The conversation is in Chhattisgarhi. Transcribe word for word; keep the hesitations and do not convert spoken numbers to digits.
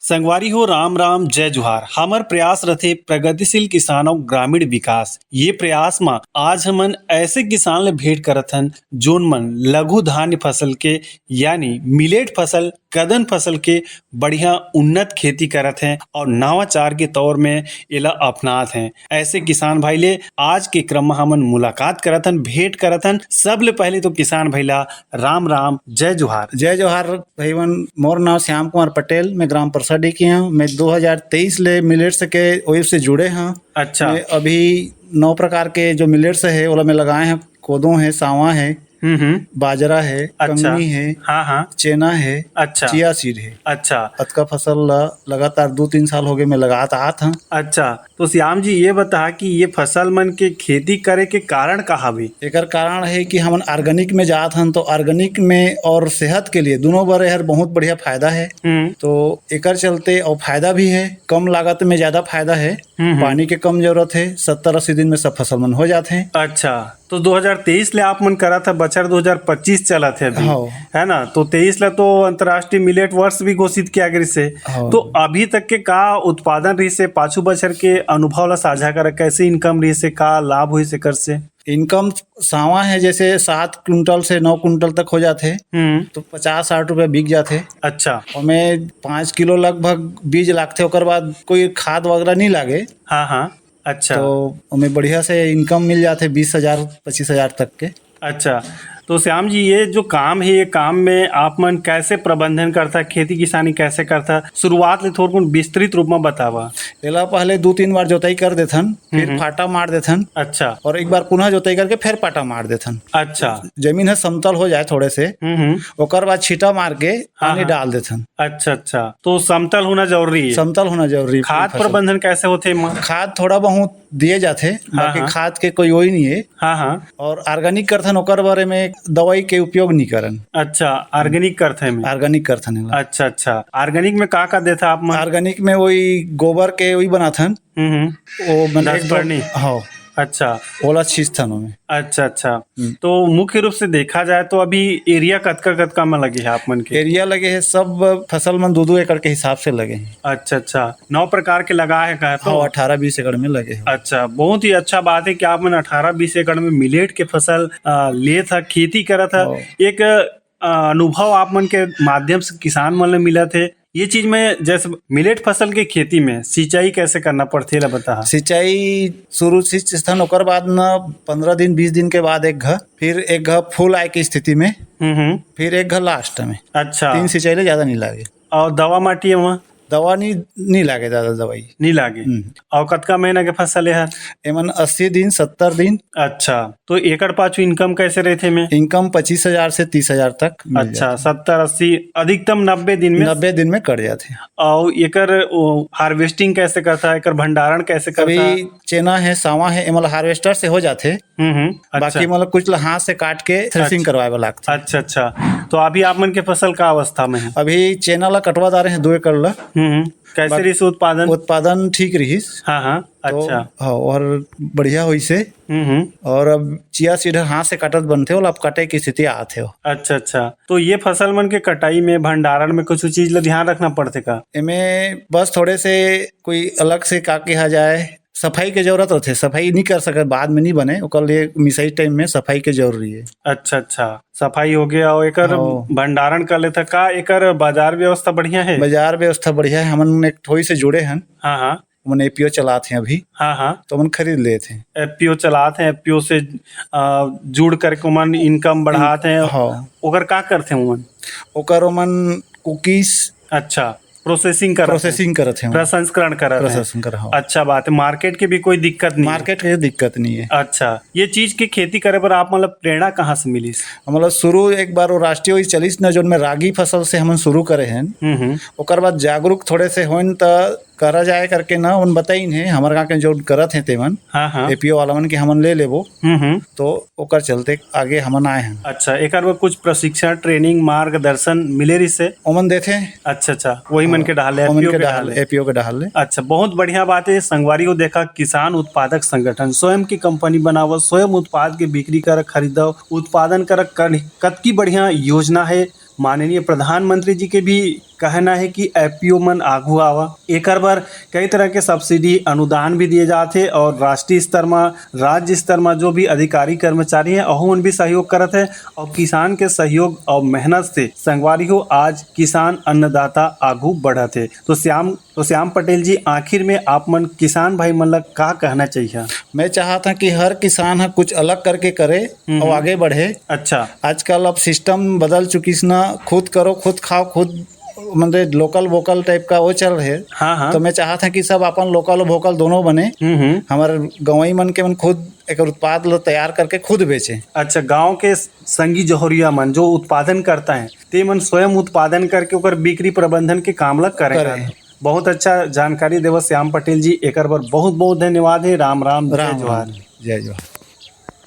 संगवारी हो, राम राम, जय जोहार। हमर प्रयास रथे प्रगतिशील किसान अउ ग्रामीण विकास। ये प्रयास म आज हमन ऐसे किसान ले भेंट करत हन, जोन मन लघु धान्य फसल के, यानी मिलेट फसल, कदन फसल के बढ़िया उन्नत खेती करत हैं और नवाचार के तौर में एला अपनात हैं। ऐसे किसान भाई ले आज के क्रम म हमन मुलाकात करत हन, भेंट करत हन। सबले पहले तो किसान भाई ला राम राम, जय जोहार। जय जोहार भाईवन, मोर नाम श्याम कुमार पटेल, मैं ग्राम परसाडी के हूँ। मैं दो हज़ार तेईस ले मिलेट्स के वेब से जुड़े हूँ। अच्छा। मैं अभी नौ प्रकार के जो मिलेट्स है, ओला मैं लगाए हैं, कोदो है, सावा है, हम्म, हम्म। बाजरा है, अच्छा। कंगनी है, हाँ, हाँ। चेना है, अच्छा। चिया सीड है। अच्छा। अतका फसल ला लगातार दो तीन साल हो गए, मैं लगात आत हूँ। अच्छा, तो श्याम जी, ये बता कि ये फसल मन के खेती करे के कारण का हवे? एकर कारण है कि हमन ऑर्गेनिक में जात हन, तो ऑर्गेनिक में और सेहत के लिए दोनों बर एहर बहुत बढ़िया फायदा है। हम्म। तो एकर चलते और फायदा भी है, कम लागत में ज्यादा फायदा है। हम्म, हम्म। पानी के कम जरूरत है, सत्तर अस्सी दिन में सब फसल मन हो जात हैं। अच्छा, तो दो हज़ार तेईस ले आप मन करत ह, बछर दो हज़ार पच्चीस चलत है अभी, हाँ। है ना? तो तेईस ला तो अंतर्राष्ट्रीय मिलेट वर्ष भी घोषित किया गया से। हाँ। तो अभी तक के का उत्पादन रहिस हे, पाछू बछर के अनुभव ला साझा करा, कैसे इनकम रहिस हे, का लाभ होइस एकर से? इनकम सावा है, जैसे सात कुंटल से नौ कुंटल तक हो जाथे, हम्म। तो पचास साठ रुपया बिक जाथे। अच्छा। ओमे पाँच किलो लगभग बीज लागथे, ओकर बाद कोई खाद वगैरह नहीं लागे। हाँ, हाँ। अच्छा। तो ओमे बढ़िया से इनकम मिल जाथे बीस हजार, पच्चीस हजार तक के। अच्छा, तो श्याम जी, ये जो काम है, ये काम में आप मन कैसे प्रबंधन करथा, खेती किसानी कैसे करथा, शुरुआत ले थोरकुन विस्तृत रूप में बतावा। एला पहले दो तीन बार जोताई कर देथन, फिर हम्म। फाटा मार देथन। अच्छा। और एक बार पुनः जोताई करके फिर पाटा मार देथन। अच्छा। जमीन है समतल हो जाए थोड़े से, हम्म, हम्म। ओकर बाद छीटा मार के हाँ, पानी हाँ। डाल देथन। अच्छा, अच्छा, तो समतल होना जरूरी है। समतल होना जरूरी है खाद फसल। प्रबंधन कैसे होथे एमा? खाद थोड़ा बहुत दिए जाथे, हाँ, बाकी हाँ। खाद के कोई वही नहीं है। हाँ, हाँ। और ऑर्गेनिक करथन, ओकर बारे में दवाई के उपयोग नहीं करन। अच्छा, ऑर्गेनिक करथे में? ऑर्गेनिक करथन एला। अच्छा, अच्छा। ऑर्गेनिक में का का देथा आप मन? ऑर्गेनिक में वही गोबर के वही बनाथन। हम्म, हम्म। वो मतलब दस एकदम, परनी। हाँ। अच्छा। ओला छींचथन ओमे। अच्छा, अच्छा। हम्म। तो मुख्य रूप से देखा जाए तो अभी एरिया कतका, कतका में लगे है आप मन के? एरिया लगे है, सब फसल मन दो दो एकड़ के हिसाब से लगे हैं। अच्छा, अच्छा। नौ प्रकार के लगा है कहा तो? हाँ, अठारह बीस एकड़ में लगे हैं। अच्छा, बहुत ही अच्छा बात है कि आप मन अठारह बीस एकड़ में मिलेट के फसल, आ, लेत ह, खेती करत ह। हाँ। एक, आ, अनुभव आप मन के माध्यम से किसान मन ले मिलत हे। ये चीज में जैसे मिलेट फसल के खेती में सिंचाई कैसे करना पड़थे, एला बता। सिंचाई शुरू से सिंचथन, ओकर बाद न पन्द्रह दिन, बीस दिन के बाद एक घ, फिर एक घ फूल आए की स्थिति में, हम्म, हम्म। फिर एक घ लास्ट में। अच्छा। तीन सिंचाई ले ज्यादा नहीं लागे। और दवा माटी एमा? दवा नी, नी लागे दादा, दवाई। नी लागे। हम्म। अउ कतका महीना के फसल ए हर? एमन अस्सी दिन, सत्तर दिन। अच्छा, तो एकड़ पाछू इनकम कैसे रहिथे में? इनकम पच्चीस हजार से तीस हजार तक मिल अच्छा, जाथे। सत्तर, अस्सी, अधिकतम नब्बे दिन में? नब्बे दिन में कट जाथे। अउ एकर, ओ, हार्वेस्टिंग कैसे करथा, एकर भंडारण कैसे करथा? अभी चेना है, सावा है, एमन हार्वेस्टर से हो जाथे। हम्म, हम्म, अच्छा। बाकी मतलब कुछ ल हाथ से काट के थ्रेसिंग अच्छा। करवाए बर लागथे। अच्छा, अच्छा। तो अभी आप मन के फसल का अवस्था में है? अभी चेना ला कटवा डारे हैं दो एकड़ ला। हम्म, हम्म। कैसे बाकी रहिस उत्पादन? उत्पादन ठीक रहिस। हाँ, हाँ। तो, अच्छा। हाँ, और बढ़िया होइस हे। हम्म, हम्म। और अब चिया सीड हाथ से काटत बनथे, ओला अब काटे की स्थिति आत हे। अच्छा, अच्छा। तो ये फसल मन के कटाई में, भंडारण में कुछ चीज ला ध्यान रखना पड़थे का? एमे बस थोड़े से कोई अलग से का किया जाए, सफाई के जरूरत होथे, सफाई नहीं कर सकत, बाद में नहीं बने, ओकर लिए मिसाई टाइम में सफाई के जरूरी है। अच्छा, अच्छा, सफाई हो गया। और एकर हाँ। भंडारण कर लेता का, एकर बाजार व्यवस्था बढ़िया है? बाजार व्यवस्था बढ़िया है, हमन एक ठोई से जुड़े हन। हाँ, हाँ। ओमन एपीओ चलात हैं अभी। हाँ, हाँ। तो ओमन खरीद लेत हैं। एपीओ चलात हैं, एपीओ से, आ, जुड़ करके ओमन इनकम बढ़ात हैं। हाँ। ओकर का करथे ओमन? ओकर ओमन कुकीज अच्छा, प्रोसेसिंग करत हे। प्रोसेसिंग करत हे। प्रसंस्करण करत हे। प्रसंस्करण, हाँ। अच्छा बात है, मार्केट के भी कोई दिक्कत नहीं है। मार्केट के दिक्कत नहीं है। अच्छा, ये चीज के खेती करे बर आप मतलब प्रेरणा कहाँ से मिलिस? मतलब शुरू एक बार वो राष्ट्रीय वही चलिस न, जोन में रागी फसल से हमन शुरू करे हैं। हम्म, हम्म। ओकर बाद जागरूक थोड़े से होइन त करा जाए करके ना, उन बताइन हे, हमर गाँव के जो करत हे तेमन, हाँ, हाँ। एपीओ वाला मन के हमन ले लेबो। हम्म, हम्म। तो ओकर चलते आगे हमन आए हैं। अच्छा, एकर बर कुछ प्रशिक्षण, ट्रेनिंग, मार्गदर्शन मिले रिहिस हे? ओमन देथे। अच्छा, अच्छा, वही मन के डहार ले, ओमन एपीओ के के डहार डहार ले, ले। एपीओ के डहार ले। अच्छा, बहुत बढ़िया बात है संगवारी हो। देखा, किसान उत्पादक संगठन, स्वयं की कंपनी बनावत, स्वयं उत्पाद के बिक्री कर, खरीदव, उत्पादन कर, कर, कतकी बढ़िया योजना है। माननीय प्रधानमंत्री जी के भी कहना हे कि एफपीओ मन आगू आवा, एकर बर कई तरह के सब्सिडी, अनुदान भी दिए जात हे और राष्ट्रीय स्तर म, राज्य स्तर म जो भी अधिकारी कर्मचारी हे, ओहू मन भी सहयोग करत हे और किसान के सहयोग और मेहनत से संगवारी हो आज किसान अन्नदाता आगू बढ़त हे। तो श्याम तो श्याम पटेल जी, आखिर में आप मन किसान भाई मन ला का कहना चाहिए? मैं चाहत हूँ कि हर किसान ह कुछ अलग करके करे हम्म। और आगे बढ़े। अच्छा। आजकल अब सिस्टम बदल चुकिस ना, खुद करो, खुद खाओ, खुद, मतलब, लोकल वोकल टाइप का वो चल रहे। हाँ, हाँ। तो मैं चाहत हूँ कि सब अपन लोकल वोकल दोनों बने। हम्म, हम्म। हमारे गंवई मन के मन खुद एक उत्पाद लो तैयार करके खुद बेचे। अच्छा, गांव के संगी जौहरिया मन जो उत्पादन करता है, ते मन स्वयं उत्पादन करके ओकर बिक्री प्रबंधन के काम ला करें। करें। बहुत अच्छा जानकारी देवत श्याम पटेल जी, एकर बर बहुत बहुत धन्यवाद हे। राम राम, जय राम जोहार। राम, जय जोहार।